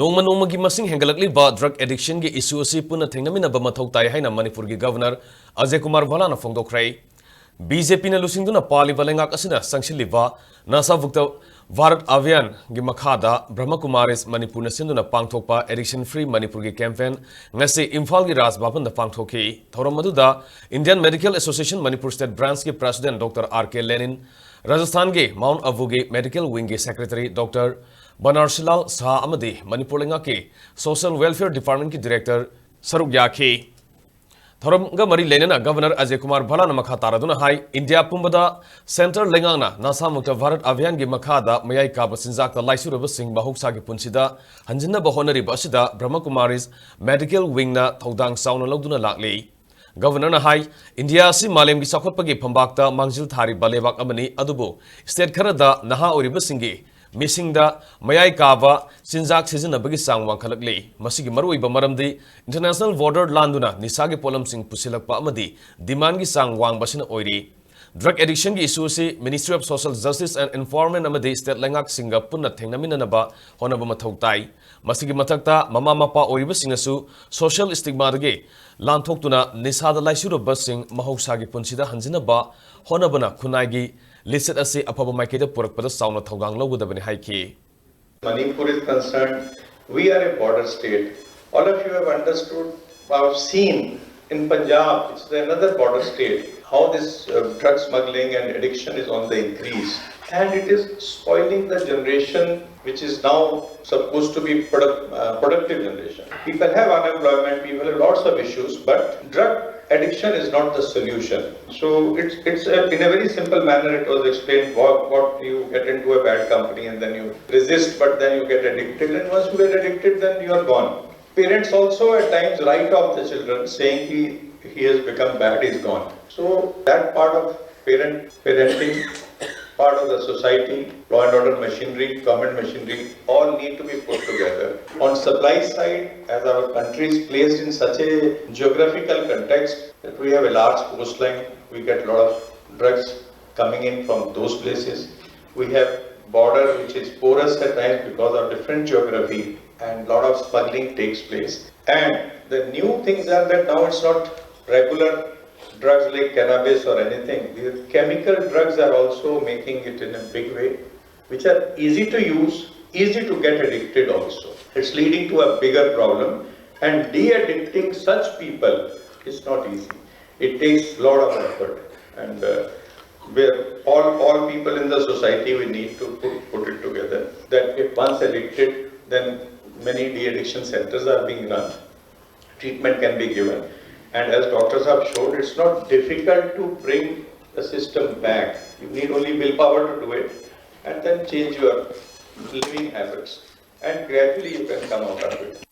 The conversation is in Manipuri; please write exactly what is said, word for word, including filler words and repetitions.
ꯅꯣꯡꯃ ꯅꯣꯡꯃꯒꯤ ꯃꯁꯤꯡ ꯍꯦꯟꯒꯠꯂꯛꯂꯤꯕ drug addictionꯒꯤ issue ꯑꯁꯤ ꯄꯨꯟꯅ ꯊꯦꯡꯅꯃꯤꯟꯅꯕ ꯃꯊꯧ ꯇꯥꯏ ꯍꯥꯏꯅ ꯃꯅꯤꯄꯨꯔꯒꯤ Governor ꯑꯖꯌ ꯀꯨꯃꯥꯔ ꯚꯜꯂꯥꯅ ꯐꯣꯡꯗꯣꯛꯈ꯭ꯔꯦ꯫ BJPꯅ ꯂꯨꯆꯤꯡꯗꯨꯅ ꯄꯥꯜꯂꯤꯕ ꯂꯩꯉꯥꯛ ꯑꯁꯤꯅ ꯆꯪꯁꯤꯜꯂꯤꯕ ꯅꯁꯥ ꯃꯨꯛꯇ ꯚꯥꯔꯠ ꯑꯚꯤꯌꯥꯟꯒꯤ ꯃꯈꯥꯗ ꯕ꯭ꯔꯍꯃ ꯀꯨꯃꯥꯔꯤꯁ ꯃꯅꯤꯄꯨꯔꯅ ꯁꯤꯟꯗꯨꯅ ꯄꯥꯡꯊꯣꯛꯄ Addiction Free ꯃꯅꯤꯄꯨꯔꯒꯤ campaign ꯉꯁꯤ ꯏꯝꯐꯥꯜꯒꯤ ꯔꯥꯖ ꯚꯕꯟꯗ ꯄꯥꯡꯊꯣꯛꯈꯤ꯫ ꯊꯧꯔꯝ ꯑꯗꯨꯗ Indian Medical Association Manipur State Branchꯀꯤ President Doctor R K Lenin, ꯔꯥꯖꯁꯊꯥꯟꯒꯤ Mount Abuꯒꯤ Medical Wingꯒꯤ Secretary Doctor ꯕꯅꯥꯔꯁꯤꯂꯥꯜ Shah ꯑꯃꯗꯤ ꯃꯅꯤꯄꯨꯔ ꯂꯩꯉꯥꯛꯀꯤ Social Welfare Departmentꯀꯤ Director ꯁꯔꯨꯛ ꯌꯥꯈꯤ꯫ ꯊꯧꯔꯝꯒ ꯃꯔꯤ ꯂꯩꯅꯅ Governor ꯑꯖꯌ ꯀꯨꯃꯥꯔ ꯚꯜꯂꯥꯅ ꯃꯈꯥ ꯇꯥꯔꯗꯨꯅ ꯍꯥꯏ, ꯏꯟꯗꯤꯌꯥ ꯄꯨꯝꯕꯗ centre ꯂꯩꯉꯥꯛꯅ ꯅꯁꯥꯃꯨꯛꯇ ꯚꯥꯔꯠ ꯑꯚꯤꯌꯥꯟꯒꯤ ꯃꯈꯥꯗ ꯃꯌꯥꯏ ꯀꯥꯕ ꯆꯤꯟꯖꯥꯛꯇ ꯂꯥꯏꯆꯨꯔꯕꯁꯤꯡ ꯃꯍꯧꯁꯥꯒꯤ ꯄꯨꯟꯁꯤꯗ ꯍꯟꯖꯤꯟꯅꯕ ꯍꯣꯠꯅꯔꯤꯕ ꯑꯁꯤꯗ ꯕ꯭ꯔꯍꯃ ꯀꯨꯃꯥꯔꯤꯁ Medical Wingꯅ ꯊꯧꯗꯥꯡ ꯆꯥꯎꯅ ꯂꯧꯗꯨꯅ ꯂꯥꯛꯂꯤ꯫ Governorꯅ ꯍꯥꯏ, ꯏꯟꯗꯤꯌꯥ ꯑꯁꯤ ꯃꯥꯂꯦꯝꯒꯤ ꯆꯥꯎꯈꯠꯄꯒꯤ ꯐꯝꯕꯥꯛꯇ ꯃꯥꯡꯖꯤꯜ ꯊꯥꯔꯤꯕ ꯂꯩꯕꯥꯛ ꯑꯃꯅꯤ, ꯑꯗꯨꯕꯨ state ꯈꯔꯗ ꯅꯍꯥ ꯑꯣꯏꯔꯤꯕꯁꯤꯡꯒꯤ ꯃꯤꯁꯤꯡꯗ ꯃꯌꯥꯏ ꯀꯥꯕ ꯆꯤꯟꯖꯥꯛ ꯁꯤꯖꯤꯟꯅꯕꯒꯤ ꯆꯥꯡ ꯋꯥꯡꯈꯠꯂꯛꯂꯤ꯫ ꯃꯁꯤꯒꯤ ꯃꯔꯨꯑꯣꯏꯕ ꯃꯔꯝꯗꯤ international border ꯂꯥꯟꯗꯨꯅ ꯅꯤꯁꯥꯒꯤ ꯄꯣꯠꯂꯝꯁꯤꯡ ꯄꯨꯁꯤꯜꯂꯛꯄ ꯑꯃꯗꯤ demandꯒꯤ ꯆꯥꯡ ꯋꯥꯡꯕ ꯑꯁꯤꯅ ꯑꯣꯏꯔꯤ꯫ Drug addictionꯒꯤ issue ꯑꯁꯤ Ministry of Social Justice and Environment ꯑꯃꯗꯤ state ꯂꯩꯉꯥꯛꯁꯤꯡꯒ ꯄꯨꯟꯅ ꯊꯦꯡꯅꯃꯤꯟꯅꯅꯕ ꯍꯣꯠꯅꯕ ꯃꯊꯧ ꯇꯥꯏ꯫ ꯃꯁꯤꯒꯤ ꯃꯊꯛꯇ ꯃꯃꯥ ꯃꯄꯥ ꯑꯣꯏꯔꯤꯕꯁꯤꯡꯅꯁꯨ social stigmaꯗꯒꯤ ꯂꯥꯟꯊꯣꯛꯇꯨꯅ ꯅꯤꯁꯥꯗ ꯂꯥꯏꯆꯨꯔꯕꯁꯤꯡ ꯃꯍꯧꯁꯥꯒꯤ ꯄꯨꯟꯁꯤꯗ ꯍꯟꯖꯤꯟꯅꯕ ꯍꯣꯠꯅꯕꯅ ꯈꯨꯟꯅꯥꯏꯒꯤ ꯂꯤꯆꯠ ꯑꯁꯤ ꯑꯐꯕ ꯃꯥꯏꯀꯩꯗ ꯄꯨꯔꯛꯄꯗ ꯆꯥꯎꯅ ꯊꯧꯗꯥꯡ ꯂꯧꯒꯗꯕꯅꯤ ꯍꯥꯏꯈꯤ꯫ Manipur is concerned, we are a border state. All of you have understood, have seen in Punjab, it's another border state, how this uh, drug smuggling and addiction is on the increase. And it is spoiling the generation which is now supposed to be product, uh, productive generation. People have unemployment, people have lots of issues, but drug addiction is not the solution. So it's, it's a, in a very simple manner, it was explained what, what you get into a bad company and then you resist, but then you get addicted, and once you get addicted, then you are gone. Parents also at times write off the children, saying he, he has become bad, he's gone. So that part of parent parenting, part of the society, law and order machinery, government machinery, all need to be put together. On supply side, as our country is placed in such a geographical context that we have a large coastline, we get a lot of drugs coming in from those places. We have border, which is porous at times because of different geography, and lot of smuggling takes place. And the new things are that now it's not regular drugs like cannabis or anything. The chemical drugs are also making it in a big way, which are easy to use, easy to get addicted also. It's leading to a bigger problem, and de-addicting such people is not easy. It takes lot of effort, and uh, where all, all people in the society, we need to put, put it together that if once addicted, then many de-addiction centers are being run. Treatment can be given, and as doctors have shown, it's not difficult to bring the system back. You need only willpower to do it, and then change your living habits, and gradually you can come out of it.